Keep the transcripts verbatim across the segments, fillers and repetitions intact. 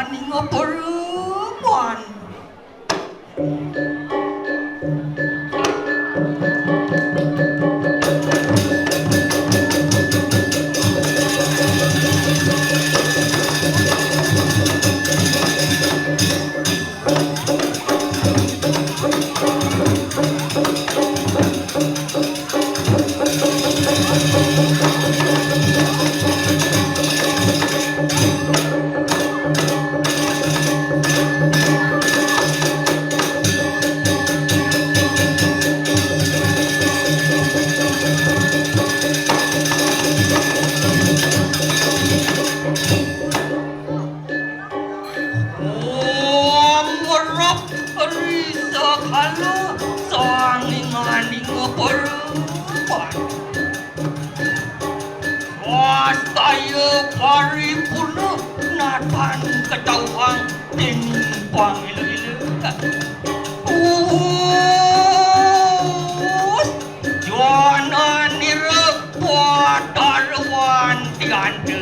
Aning perempuan. Om rap risa kala sanging aning perempuan. Wastaya paripurna natan kadawang dening pangila-ila. Us, Joananira Patarwan Tianta.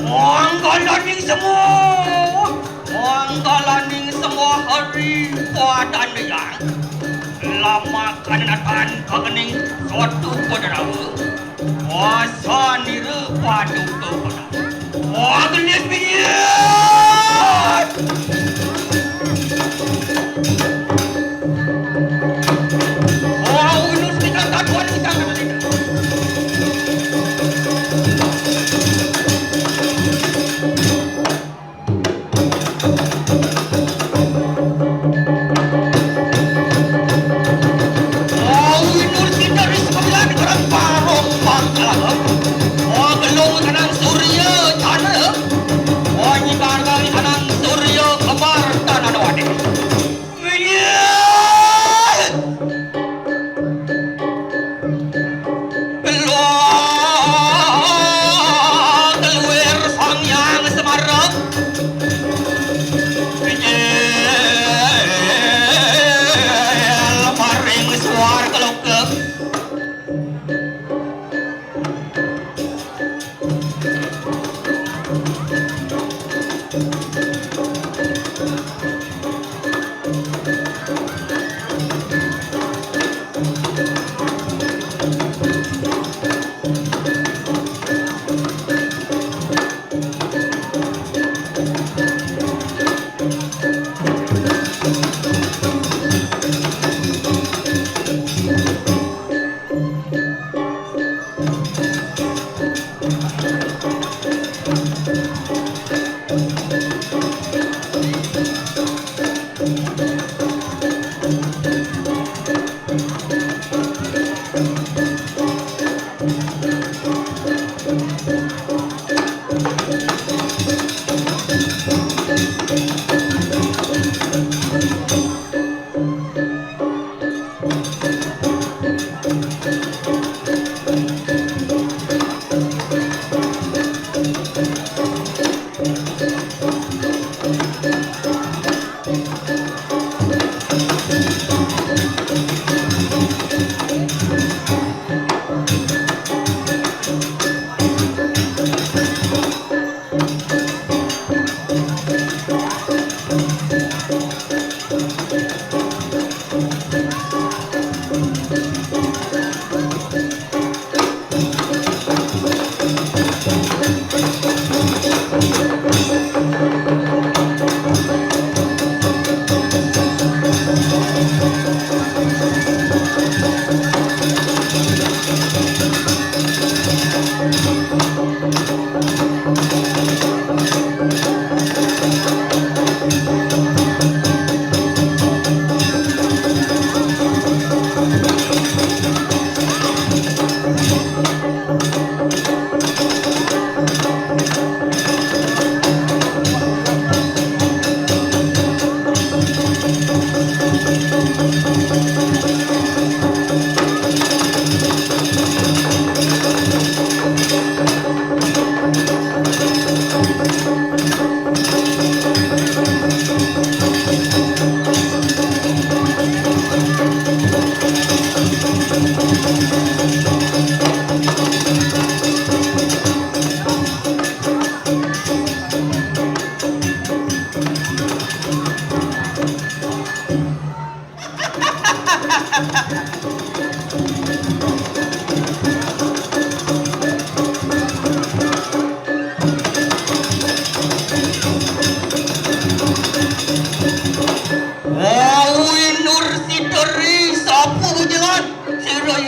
Manggalaning semua, manggalaning semua hari padan yang lama kanatan kagening suatu pederawa. Kuasa nira paduka pedang. Wah, gelis bingit! Wah, ulus kita tak kuat kita kata kita.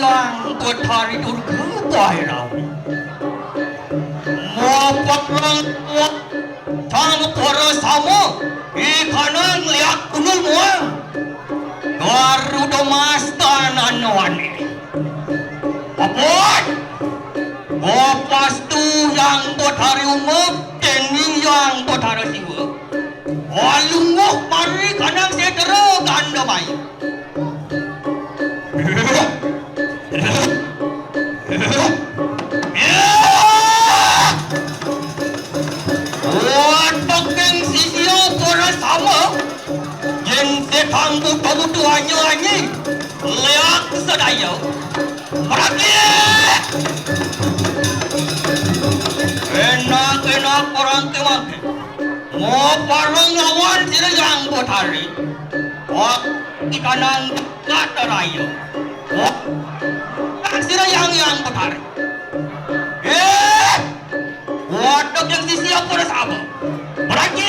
Sang Betari Durga Bairawi. Mopat rang kuat sang para sama, ikanang liak gundul muang. Garuda Mas tananawane. Apun! Bapastu Yang Betari Umuk, dening Yang Betara Siwa. Alungguh mari kanang sedera ganda maya. Wateking sisia para sama, yen sedang buta-buta anyi-anyi, liak sedaya. Perhati! Enak-enak orang kemangke. Mau parang lawan sira Yang Betari. Wah, ikanang kata raya. Wah, sira Yang, Yang Betari. Eh! Waduh, yang sisi apa dah sama? Berhati!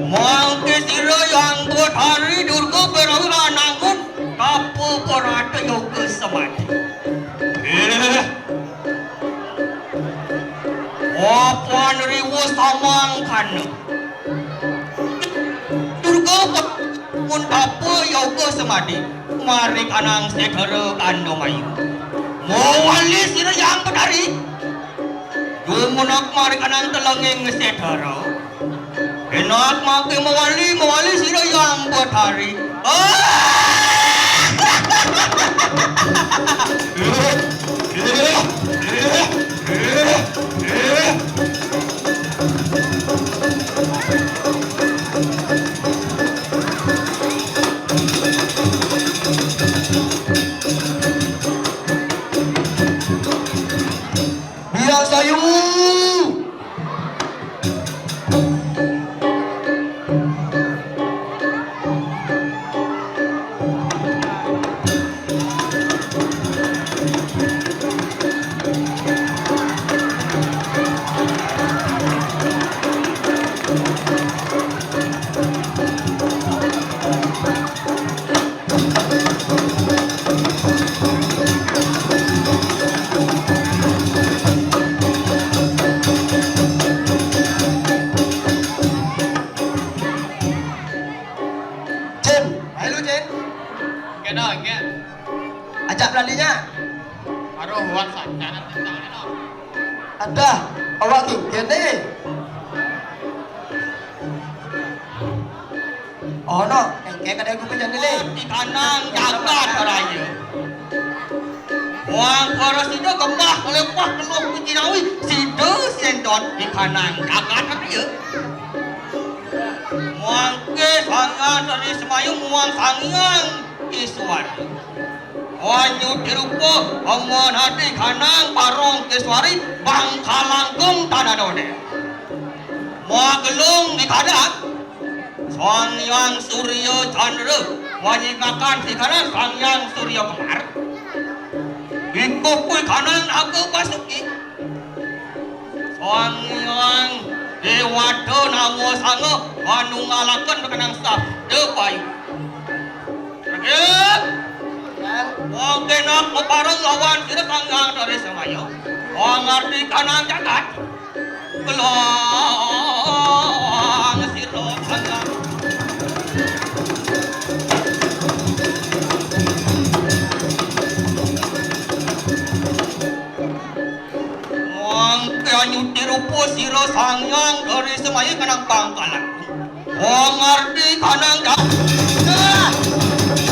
Mangke sira Yang Betari Durga Bairawi anangun tapa parata yoga samadi. Eh! Apan riwa samangkana. Durga pun tapa yoga samadi, mari kanang sedera kanda maya. Mawali sira Yang Betari. Dumunuk mari kanang telenging sedera. Enak mangke mawali, mawali sira Yang Betari. Ah! Biak sayu. Cin, ayo lu, Cin. Kena, kena. Ajak pelalinya. Aduh, wan sancana tentang ini. Ada, awak gigit nih. Ono, engke kada gubernur ni. Di kanang jagat raya. Wang para sida gembah lepah penuh puji nawi, sida senton di kanang jagat raya. Muangke sangan dari semayu muang sangiang Iswari. Wanyu tirupa, amanati kanang parong keswari, bangkalangkung tanah dode. Magelung di kadang, Sang Hyang Surya Chandra, wanyikakan di kadang Sang Hyang Surya Kembar. Ikuh kui kanang naga basuki. Sang Hyang Dewata nama sanga, manunggalaken kenang sabda payu. Raden, wong kenak mapareng lawan sira Sang Hyang Dari Semaya. Wong ngarti kanang jagat. Kelong sira Sang Hyang. Wong kanyuti rupa sira Sang Hyang Dari Semaya kenang pangkalan. Wong ngarti kanang da-, da-,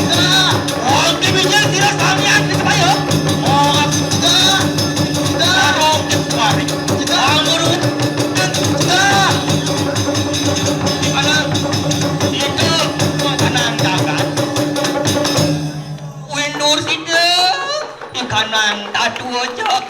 da-, wong kibijil sira samian di sebaya. Wong ngarti da-, da-, wong kibari. Da-, wong ngarti da-, kanang, ida, kanang dagat. Windur sida, kanang tatu aja.